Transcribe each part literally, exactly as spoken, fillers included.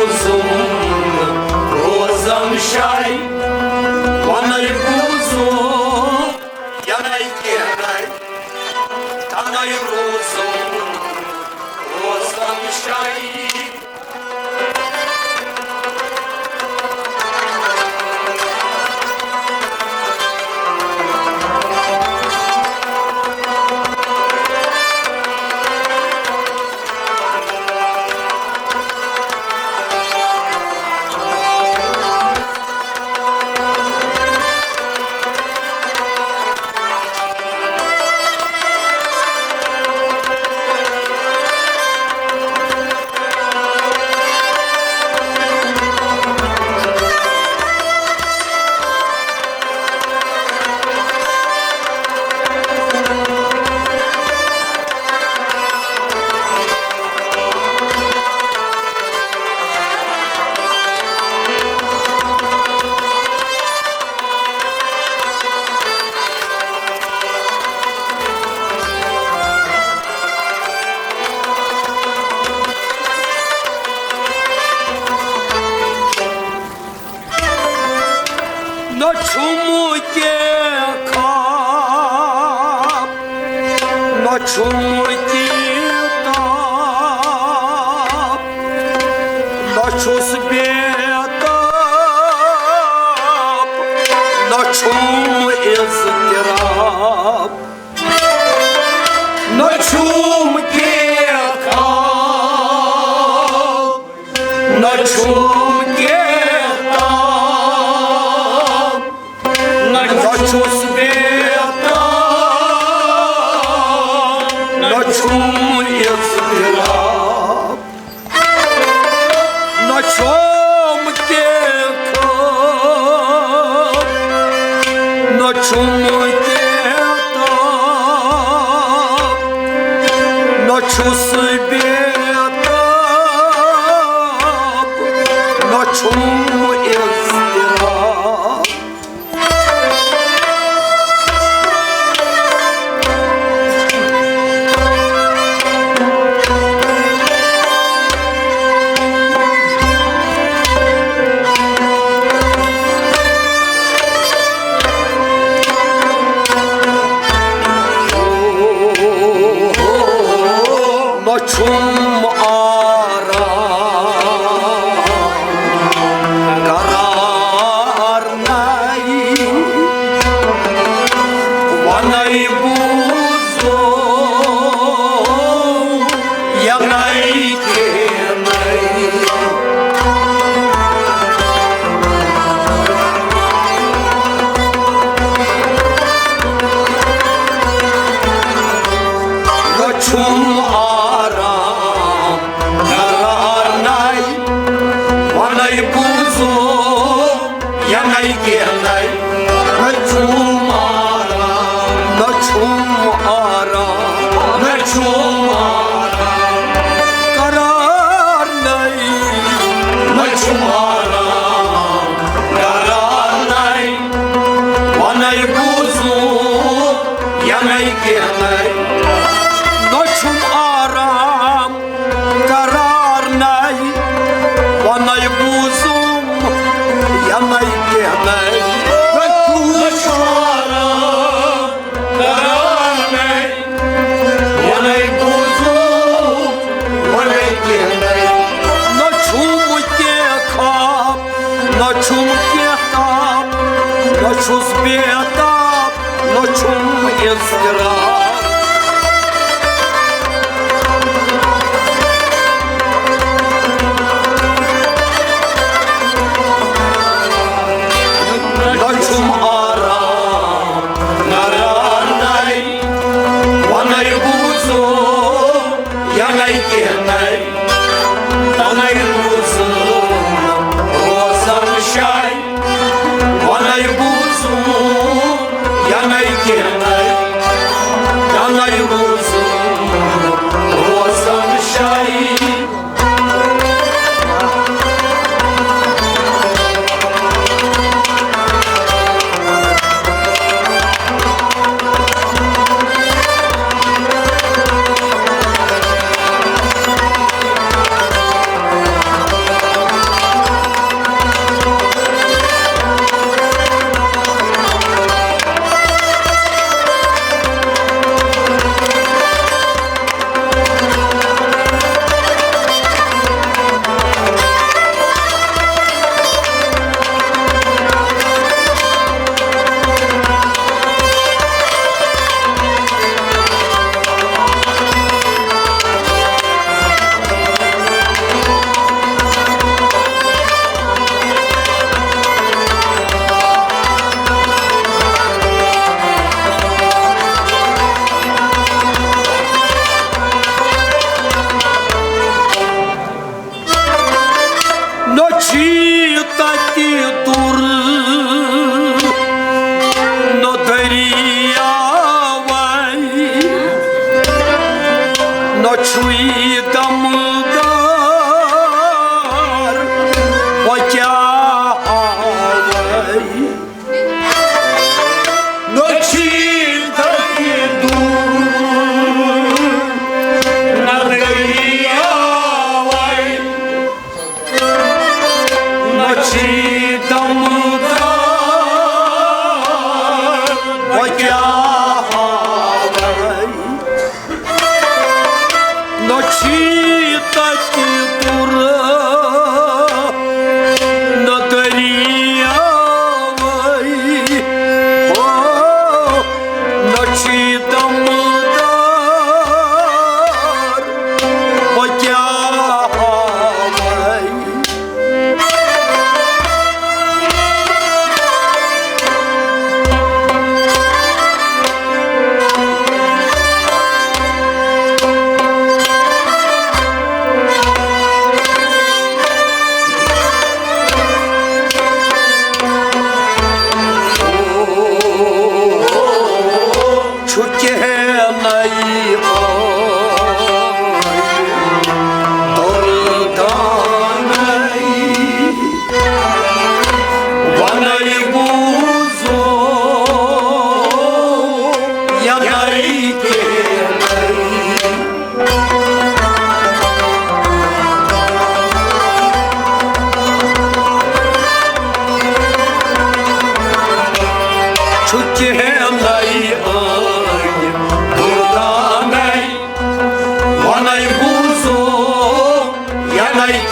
روزم روزم شاے، ونے بوزم، ینے کینٛہہ ناے، تنے روزم روزم شاے۔ نہ چھُم کینٛہہ خواب، نہ چھُم کینٛہہ تاب، نہ چھُس بے تاب، نہ چھُم اضطراب۔ نہ چھُم کینٛہہ خواب، نہ چھُم کینٛہہ تاب، نہ چھُس بے تاب، نہ چھُم اضطراب۔ نہ چھوم کینٛہہ خواب، نہ چھوم کینٛہہ تاب، نہ چھُس بے تاب، نہ چھوم اضطراب۔ نہ چھُم آرام قرار نَے، وَنَے بوٗزُم یَنَے کینَے۔ نہ چھُم آرام قرار نَے، وَنَے بوٗزُم یَنَے کینَے۔ نہ چھُم آرام، نہ چھُم آرام، نہ چھُم آرام قرار نَے۔ نہ چھُم آرام قرار نَے، وَنَے بوٗزُم یَنَے کینَے۔ نہ چھُم آرام قرار نَے، وَنَے بوٗزُم یَنَے کینَے۔ نہ چھُم آرام قرار نَے، وَنَے بوٗزُم وَنَے کینَے۔ نہ چھُم کینٛہہ خواب، نہ چھُم کینٛہہ تاب، نہ چھُس بے تاب، نہ چھُم اضطراب۔ نہ چھُم آرام قرار نَے، وَنَے بوٗزُم یَنَے کینَے۔ تَنَے روزُم روزَن شاے، وَنَے بوٗزُم یَنَے کینَے۔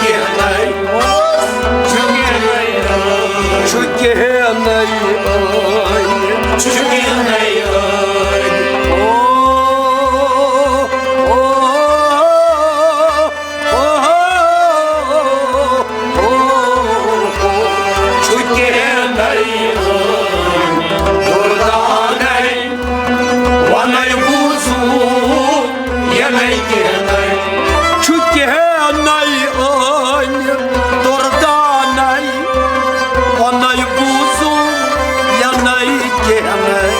چھُ کینٛہہ نَے، چھُ کینٛہہ نَے، چھُ کینٛہہ نَے۔ او، او، او، او، او، چھُ کینٛہہ نَے، دُردانَے۔ وَنَے بوٗزُو، یَنَے کینٛہہ نَے۔ چھُ کینٛہہ نَے ٲنۍ دُردانَے۔ وَنَے بوٗزُو، یَنَے کینٛہہ نَے۔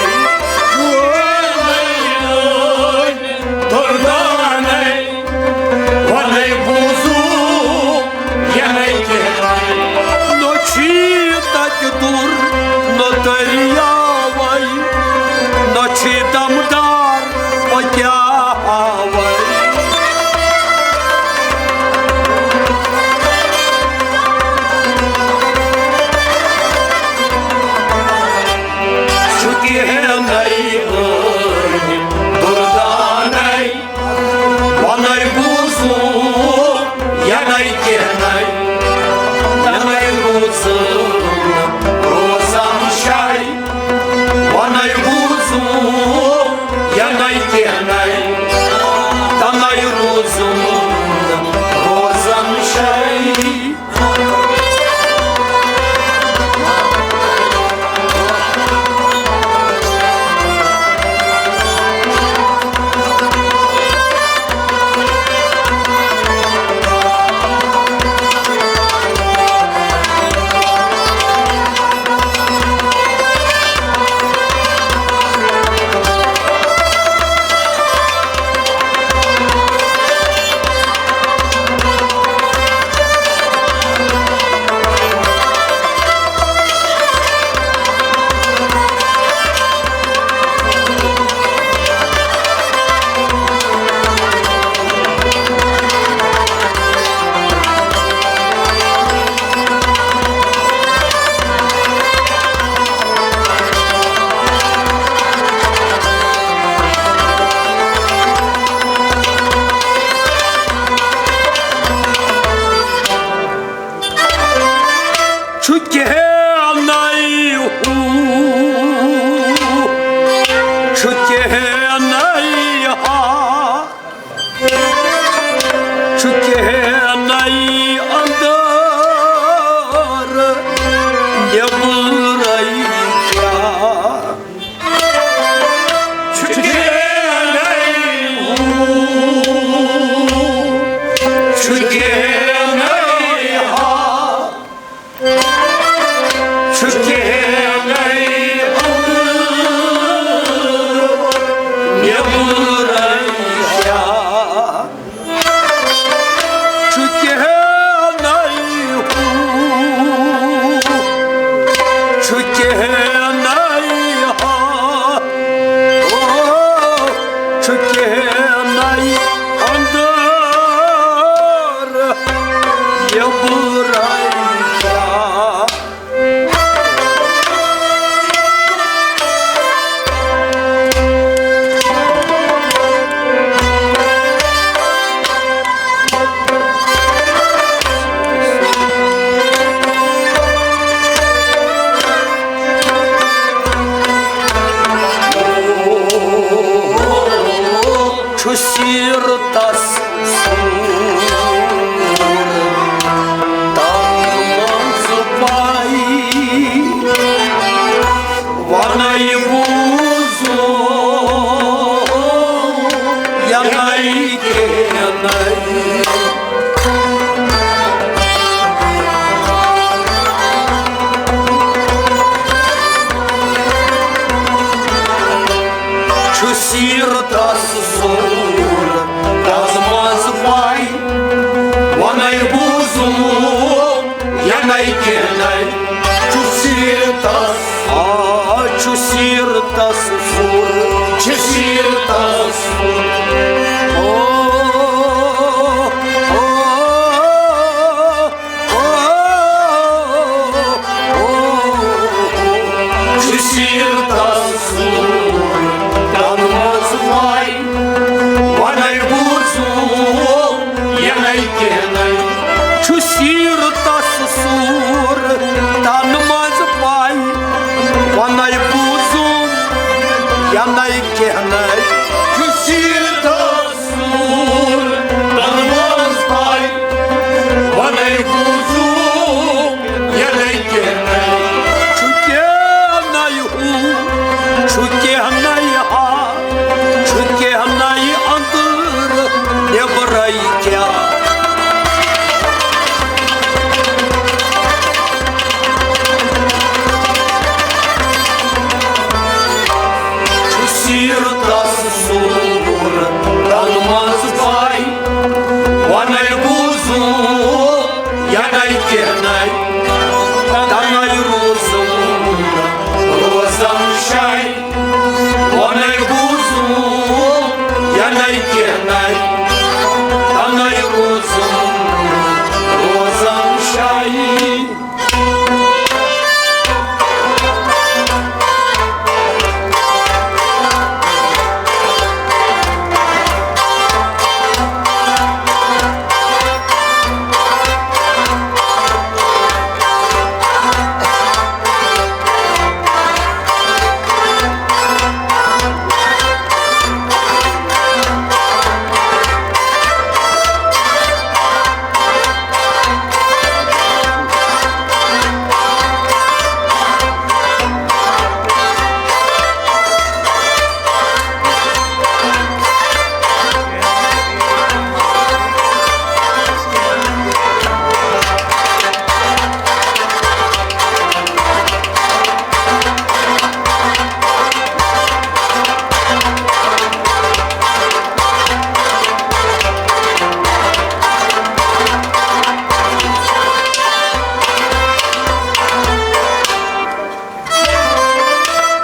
دُردانَے۔ وَنَے بوٗزُو، یَنَے کینٛہہ نَے۔ نہ چھی تَتہِ دوٗر، نہ دٔریاوَے، نہ چھی دَمدار، وۄنۍ کیٛاہ ہاوَے۔ چھُ کینٛہہ نَے ٲنۍ دُردانَے۔ وَنَے بوٗزُو، یَنَے کینٛہہ نَے، یَنَے بوٗزُو، روزان شاے۔ وَنَے بوٗزُو، یَنَے کینٛہہ نَے، تَنَے روٗزُم روزان شاے۔ چھُ کینٛہہ نَے ہُہ، چھُ کینٛہہ نَے ہا، چھُ کینٛہہ نَے اَندَر نیٚبرَے کیٛاہ۔ چھُ کینٛہہ نَے ہُہ، چھُ کینٛہہ نَے ہا، چھُ کینٛہہ نَے اَندَر نیٚبرَے کیٛاہ۔ چھُ کینٛہہ نَے ہُہ، چھُ کینٛہہ نَے ہا، او، چھُ کینٛہہ نَے اَندَر نیٚبرَے کیٛاہ۔ چھُ سیٖرتس سوٗر تَتھ منٛز پَے، وَنَے بوٗزُو یَنَے کینَے۔ چھُ سیٖرتس سوٗر تَتھ منٛز پَے، وَنَے بوٗزُو یَنَے کینَے۔ چھُ سیٖرتس، آ، چھُ سیٖرتس سوٗر، چھُ سیٖرتس سوٗر۔ او، او، او، او، چھُ سیٖرتس سوٗر تَتھ منٛز پَے، وَنَے بوٗزُو یَنَے کینَے۔ چھُ کینٛہہ نَے، تَمَے روٗزُم روزَن شاے۔ وَنَے بوٗزُم، یَنَے کینٛہہ نَے، تَمَے روٗزُم روزَن شاے۔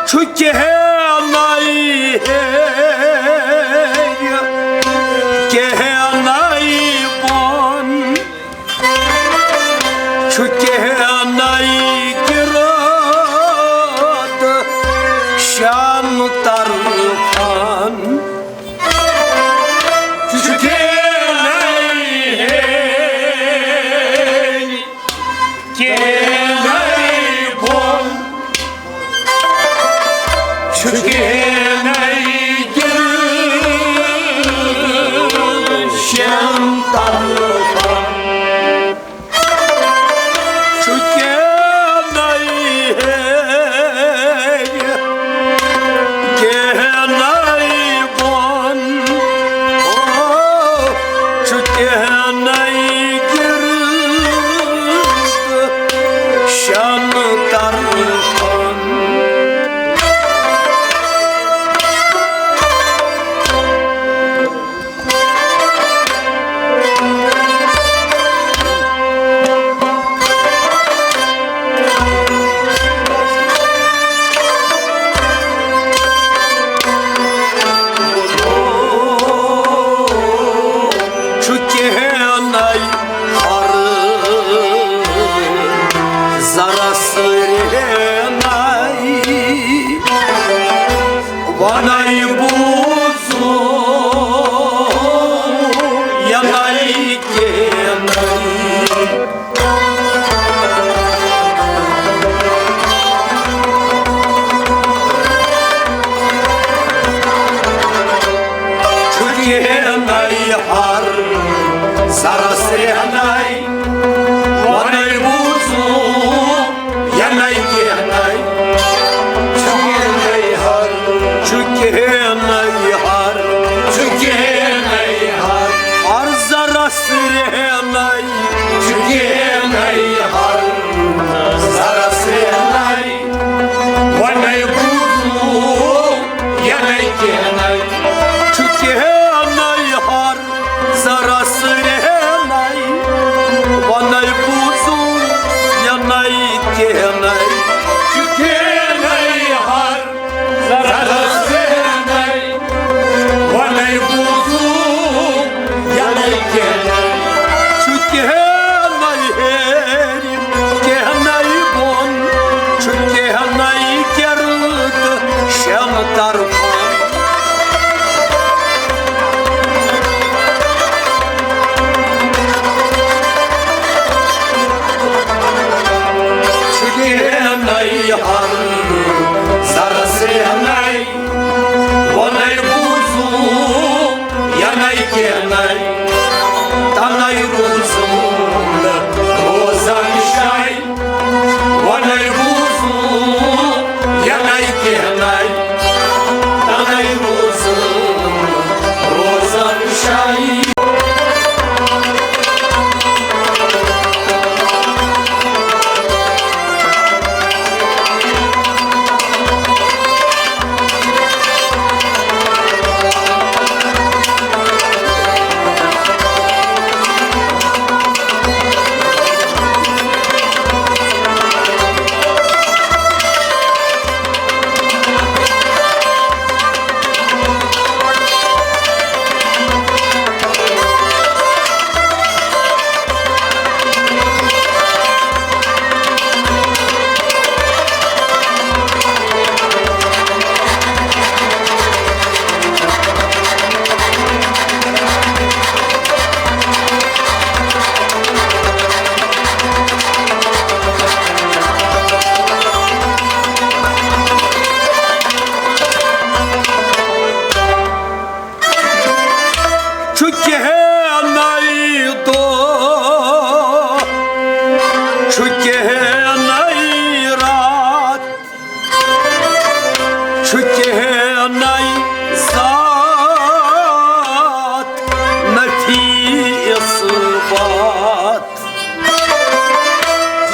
چھُ کینٛہہ نَے ہیٚرِ، کینٛہہ نَے بۄن۔ چھُ کینٛہہ نَے کِرت شٮ۪ن طرفن۔ چھُ کینٛہہ نَے ہیٚرِ، کینٛہہ نَے بۄن۔ چھُ کینٛہہ نَے کِرت شٮ۪ن طرفن۔ چھُ کینٛہہ نَے ہیٚرِ، کینٛہہ نَے بۄن۔ او، چھُ کینٛہہ نَے کِرت شٮ۪ن طرفن۔ چھُ کینٛہہ نَے ہر ذرس رہنَے، وَنَے بوٗزُم، یَنَے کینٛہہ نَے۔ چھُ کینٛہہ نَے ہر ذرس رہنَے، وَنَے بوٗزُم، یَنَے کینٛہہ نَے۔ چھُ کینٛہہ نَے ہر، چھُ کینٛہہ نَے ہر، چھُ کینٛہہ نَے ہر، ہر ذرس رہنَے۔ چھُ کینٛہہ نَے ہر ذرس رہنَے، وَنَے بوٗزُم، یَنَے کینٛہہ نَے۔ چھُ کینٛہہ نَے ہر ذرس رہنَے، وَنَے بوٗزُم، یَنَے کینٛہہ نَے۔ چھُ کینٛہہ نَے ہر ذرس رہنَے، وَنَے بوٗزُم، یَنَے کینٛہہ نَے۔ چھُ کینٛہہ نَے ہیٚرِ، کینٛہہ نَے بۄن۔ چھُ کینٛہہ نَے کِرت شٮ۪ن طرفن۔ چھُ کینٛہہ نَے ہر ذرس رہنَے، وَنَے بوٗزُم، یَنَے کینٛہہ نَے، تَنَے روٗزُم روزَن شاے۔ وَنَے بوٗزُم، یَنَے کینٛہہ نَے، تَنَے روٗزُم روزَن شاے۔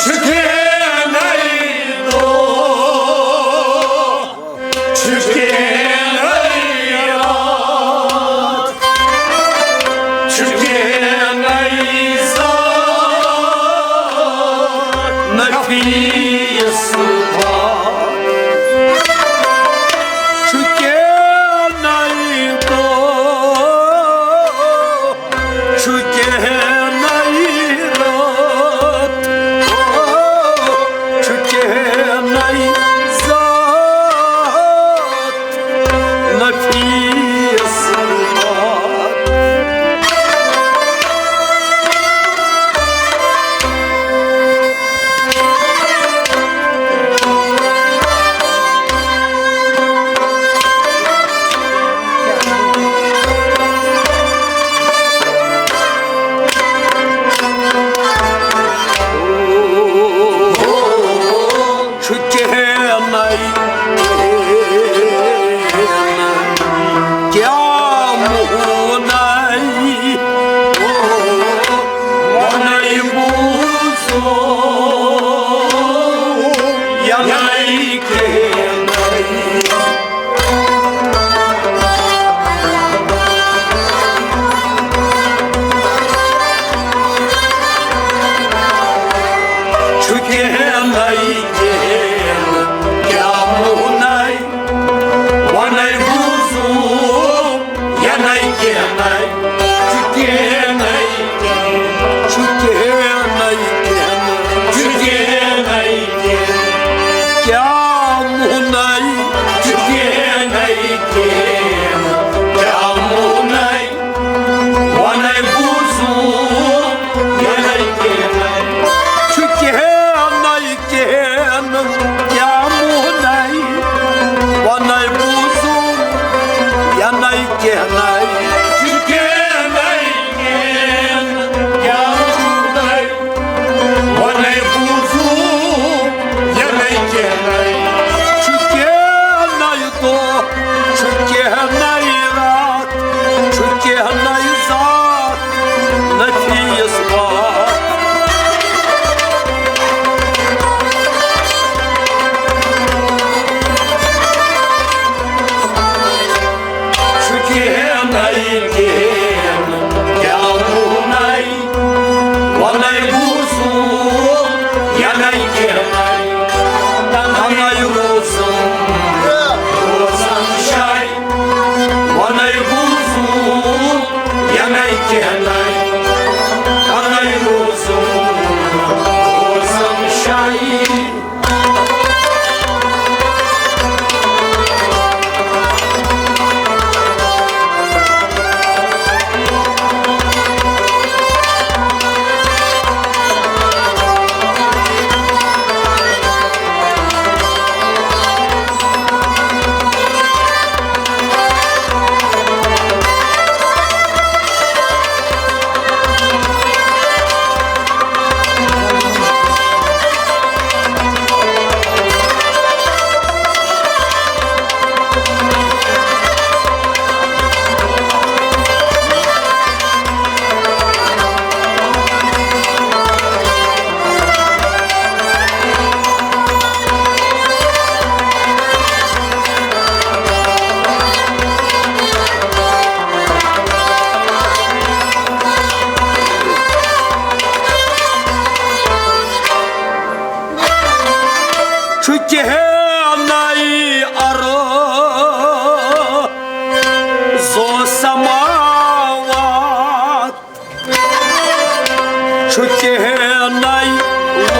چھُ کینٛہہ نَے دۄہ، چھُ کینٛہہ نَے راتھ، چھُ کینٛہہ نَے ذات، نفیس بات۔ چھُ کینٛہہ نَے دۄہ، چھُ کینٛہہ نَے راتھ، چھُ کینٛہہ نَے ذات، نفیس بات۔ چھُ کینٛہہ نَے، کینٛہہ نَے، کیٛاہ مونَے، او، وَنَے بوٗزُم، یَنَے کینٛہہ نَے۔ چھُ کینٛہہ نَے کینٛہہ، کیٛاہ مونَے، وَنَے بوٗزُم، یَنَے کینٛہہ نَے۔ چھُ کینٛہہ نَے کینٛہہ، چھُ کینٛہہ نَے کینٛہہ، چھُ کینٛہہ نَے کینٛہہ، کیٛاہ مونَے۔ چھُ کینٛہہ نَے کینٛہہ، کیٛاہ مونَے، وَنَے بوٗزُم، یَنَے کینٛہہ نَے۔ چھُ کینٛہہ نَے کینٛہہ، کیٛاہ مونَے، وَنَے بوٗزُم، یَنَے کینٛہہ نَے۔ چھُ کینٛہہ نَے کینٛہہ، کیٛاہ مونَے، وَنَے بوٗزُم، یَنَے کینٛہہ نَے۔ چھُ کینٛہہ نَے دۄہ، چھُ کینٛہہ نَے راتھ، چھُ کینٛہہ نَے ذات، نفیس بات۔ چھُ کینٛہہ نَے کینٛہہ، کیٛاہ مونَے، وَنَے بوٗزُم، یَنَے کینٛہہ نَے، تَنہَے روزُم، روزَن شاے۔ وَنَے بوٗزُم، یَنَے کینٛہہ نَے، تَنہَے روزُم، روزَن شاے۔ چھُ کینٛہہ نَے عرض و سماوات، چھُ کینٛہہ نَے لوح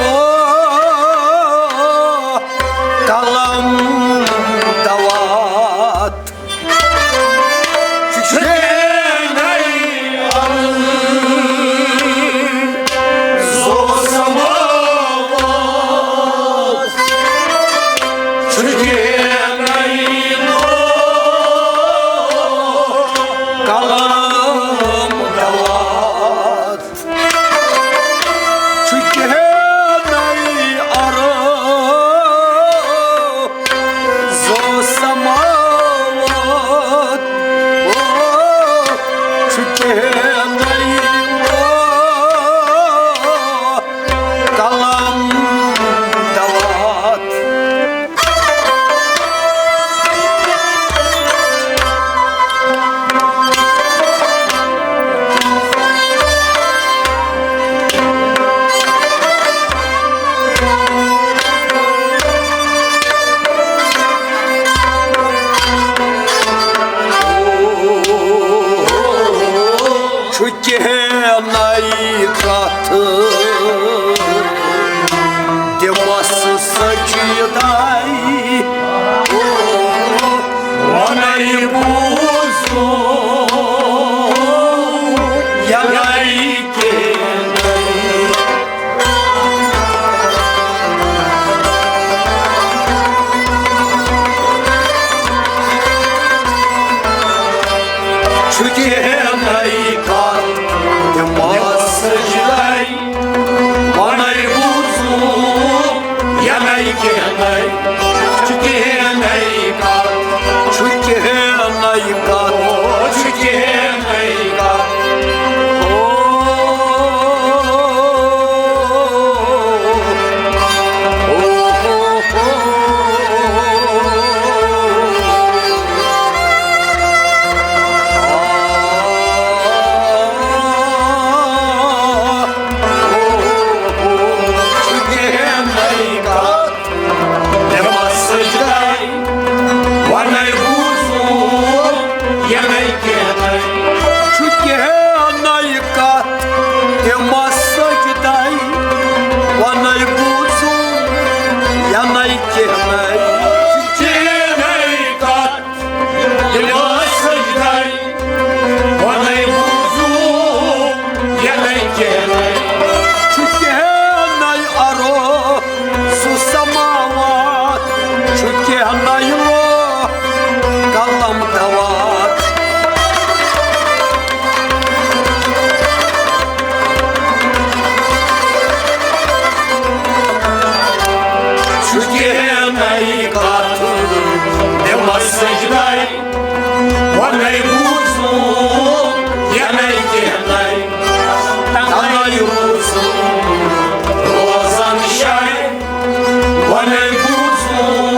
قلم دوات۔ چھُ کینٛہہ نَے عرض و سماوات۔ چھُ یہِ دَے، وَنَے بوٗزُم یَنَے کینَے۔ چھُ کینَے کَتھ تِمَس سجدَے، وَنَے بوٗزُم یَنَے کینَے۔ چھُ کینَے کَتھ، چھُ کینَے کَتھ، چھُ کینَے کَتھ۔ او، او، او، او۔ چھُ کینٛہہ نَے کَتھ تِمَس سجدَے، وَنَے بوٗزُم یَنَے کینٛہہ نَے۔ چھُ کینٛہہ نَے کَتھ تِمَس سجدَے، وَنَے بوٗزُم یَنَے کینَے۔ چھُ کینَے اَرو سُہ سماوات، چھُ کینَے لوح قلم دوات۔ چھُ کینَے کَتھ تِمَس سجدَے، وَنَے بوٗزُم یَنَے کینَے۔ تَنَے روٗزُم روزَن شَے، وَنَے بوٗزُم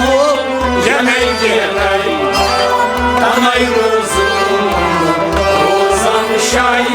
یَنَے کینَے۔ تَنَے روٗزُم روزَن شَے۔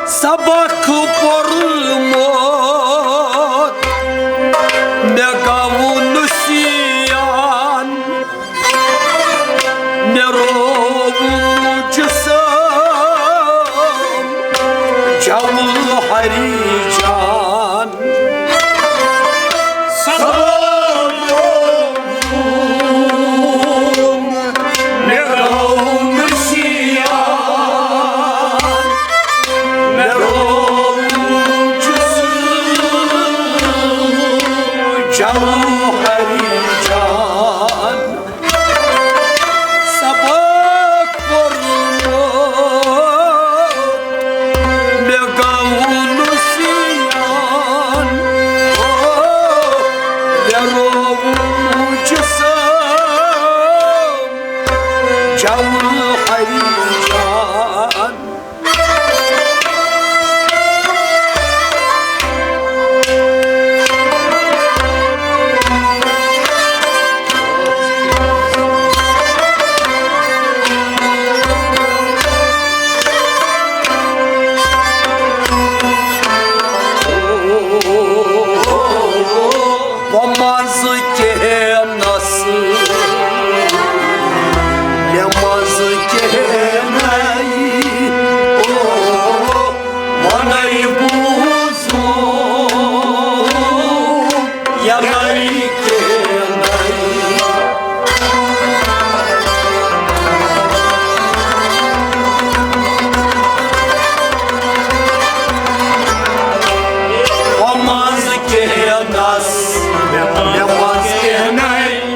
سبق پوٚرمُت مےٚ گوٚو نسیان، مےٚ رووُم جسم جوہری جان۔ سبق مےٚ گوٚو نسیان، مےٚ رووُم جسم جوہری جان۔ سبق پوٚرمُت مےٚ گوٚو نسیان، او، مےٚ رووُم جسم جوہری جان۔ بہٕ منٛزٕ کینٛہہ نَس، مےٚ منٛزٕ کینٛہہ نَے۔ او، وَنَے بوٗزُم یَنَے کینٛہہ نَے۔ بہٕ منٛزٕ کینٛہہ نَس، مےٚ منٛزٕ کینٛہہ نَے۔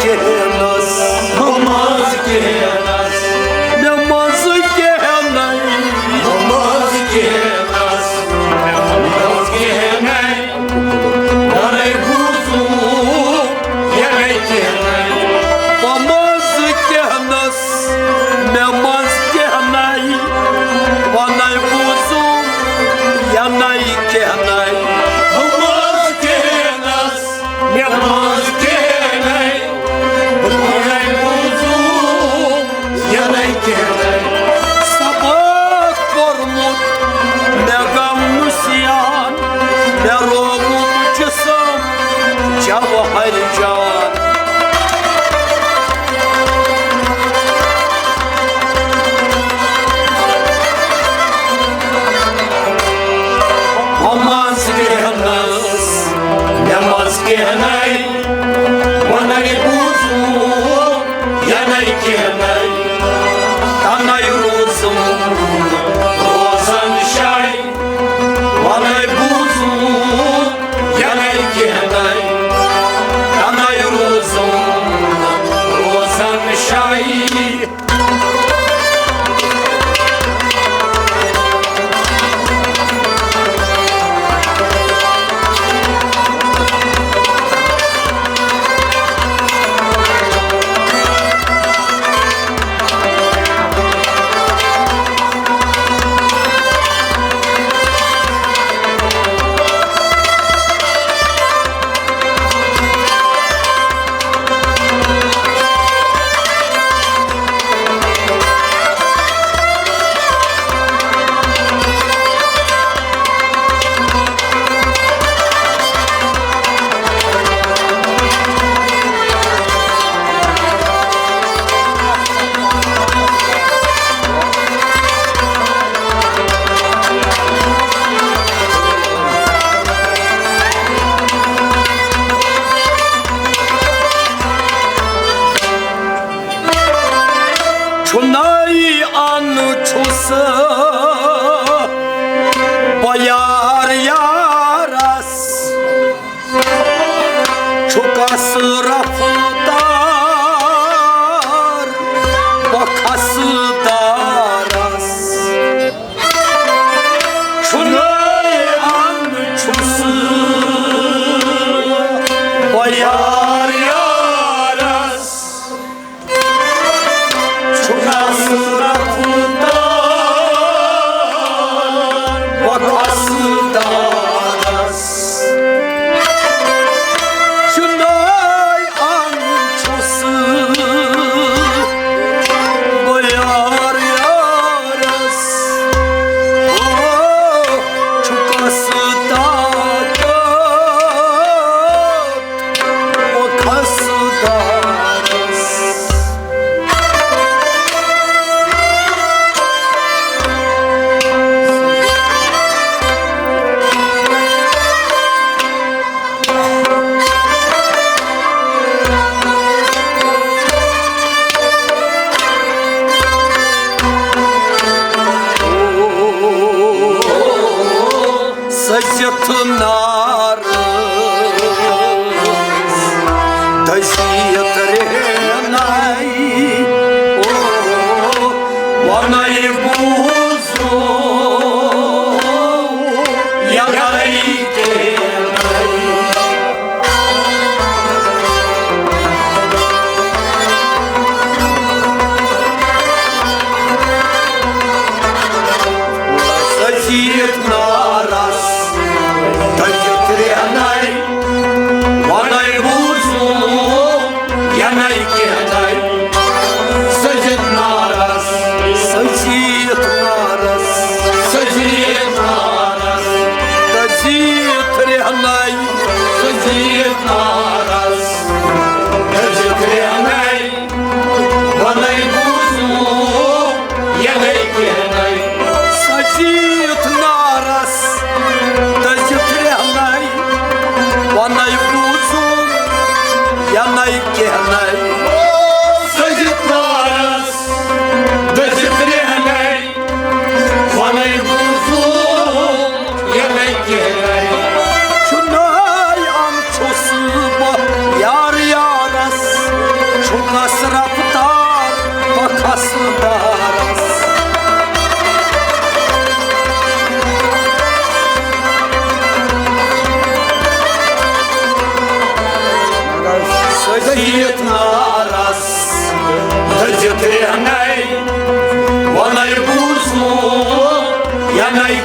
کینٛہہ نس، بہٕ منٛز کینٛہہ نس، مےٚ منٛز کینٛہہ نَے، بہٕ منٛز کینٛہہ نس، مےٚ منٛز کینٛہہ نَے، وَنے بوٗزُم، یَنے کینٛہہ نَے۔ بہٕ منٛز کینٛہہ نس، مےٚ منٛز کینٛہہ نَے، وَنے بوٗزُم، یَنے کینٛہہ نَے۔ بہٕ منٛز کینٛہہ نس، مےٚ منٛز کینٛہہ نَے، بہٕ کَرَے موضوٗع، یَنے کینٛہہ نَے۔ سبق پوٚرمُت مےٚ غم نسیان، مےٚ رووُم جسم جوہر جان۔ بہٕ منٛز کینٛہہ نس، مےٚ منٛز کینٛہہ نَے، وَنے بوٗزُم، یَنے کینٛہہ نَے، تَنے روٗزُم روزان شاے۔ وَنے بوٗزُم، یَنے کینٛہہ نَے، تَنے روٗزُم روزان شاے۔ چھُنَے اَن چھُس بہٕ یار یارس، چھُکس رفتار بہٕ خسدارس۔ چھُنَے اَن چھُس بہٕ یار یارس، چھُکس رفتار بہٕ خسدارس۔ چھُنَے اَن چھُس بہٕ یار یارس، او، چھُکس طاقت بہٕ خسدارس۔ سٔزِتھ نارس دٔزِتھ رہنَے، او، وَنے بوٗزُم، یَنے کینٛہہ نَے۔ سٔزِتھ نارس دٔزِتھ رہنَے، وَنے بوٗزُم، یَنے کینٛہہ نَے۔ سٔزِتھ نارس، سٔزِتھ نارس، سٔزِتھ نارس، دٔزِتھ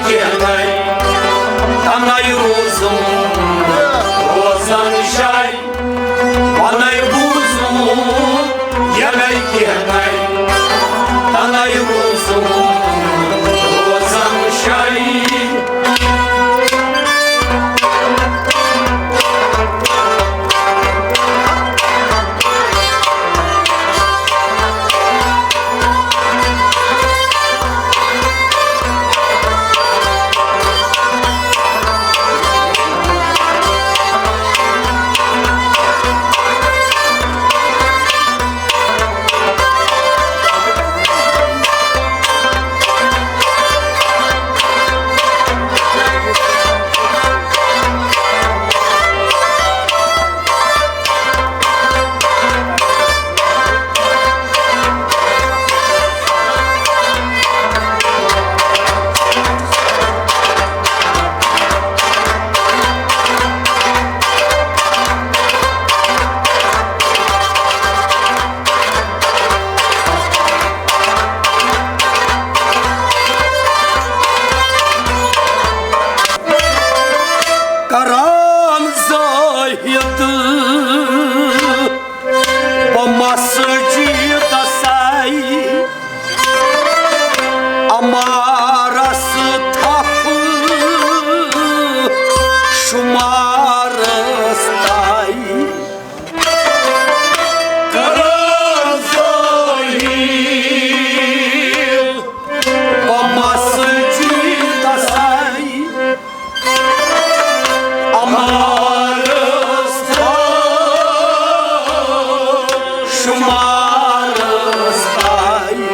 کینٛہہ نَے، تَنَے روزُم روزَن جاے۔ وَنَے بوٗزُم یَنَے کینٛہہ نَے، تَنَے روزُم روزَن جاے۔ کران زاہد بہٕ مسجدسے عمارس تھپھ شمارس تائی۔ کران زٲہِد بہٕ مسجدسے عمارس تھپھ شمارس تائی۔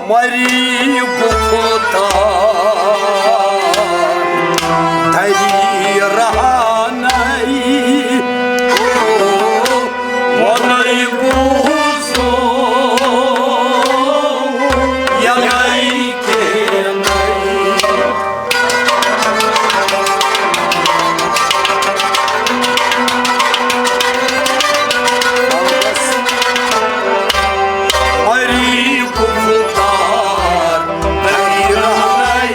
مری گفتار دری رہنائی، ونائی بوزو یلائی کے نئی۔ مری گفتار دری رہنائی،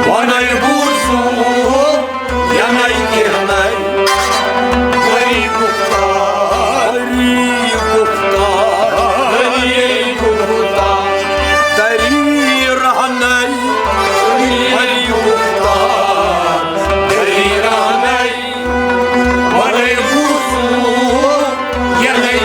ونائی بوزو یلائی کے نئی۔ مری گفتار، مری گفتار، مری گفتار دری رہنائی، مری گفتار دری رہنائی، ونائی بوزو یلائی